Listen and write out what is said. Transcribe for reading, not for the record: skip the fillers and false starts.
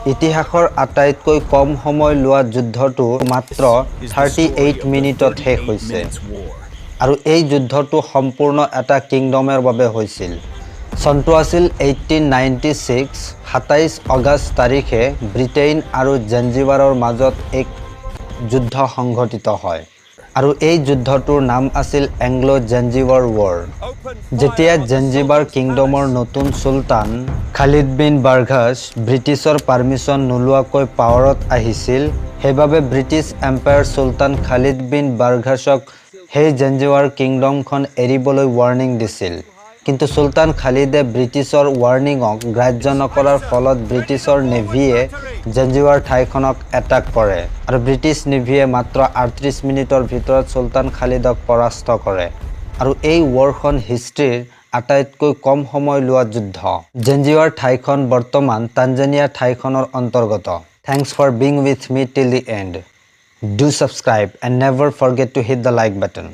ইতিহাসৰ আটাইতকৈ কম সময় লোৱা যুদ্ধটো মাত্ৰ 38 মিনিটত শেষ হৈছে আৰু এই যুদ্ধটো সম্পূৰ্ণ এটা কিংডমৰ বাবে হৈছিল। চনটো আছিল 1896। 27 আগষ্ট তাৰিখে ব্ৰিটেইন আৰু জেঞ্জিবাৰৰ মাজত এক যুদ্ধ সংঘটিত হয় আৰু এই যুদ্ধটোৰ নাম আছিল এংলো জেঞ্জিবাৰ ৱাৰ। যেতিয়া জেঞ্জিবাৰ কিংডমৰ নতুন চুলতান খালিদ বিন বাৰ্ঘাছ ব্ৰিটিছৰ পাৰ্মিশ্যন নোলোৱাকৈ পাৱাৰত আহিছিল, সেইবাবে ব্ৰিটিছ এম্পায়াৰ চুলতান খালিদ বিন বাৰ্ঘাছক সেই জেঞ্জিবাৰ কিংডমখন এৰিবলৈ ৱাৰ্ণিং দিছিল। কিন্তু চুলতান খালিদে ব্ৰিটিছৰ ৱাৰ্ণিঙক গ্ৰাহ্য নকৰাৰ ফলত ব্ৰিটিছৰ নেভিয়ে জেঞ্জিবাৰ ঠাইখনক এটাক কৰে আৰু ব্ৰিটিছ নেভিয়ে মাত্ৰ 38 মিনিটৰ ভিতৰত চুলতান খালিদক পৰাস্ত কৰে আৰু এই ৱাৰখন হিষ্ট্ৰীৰ আটাইতকৈ কম সময় লোৱা যুদ্ধ। জেঞ্জিবাৰ ঠাইখন বৰ্তমান তাঞ্জানিয়া ঠাইখনৰ অন্তৰ্গত। Thanks for being with me till the end. Do subscribe and never forget to hit the like button.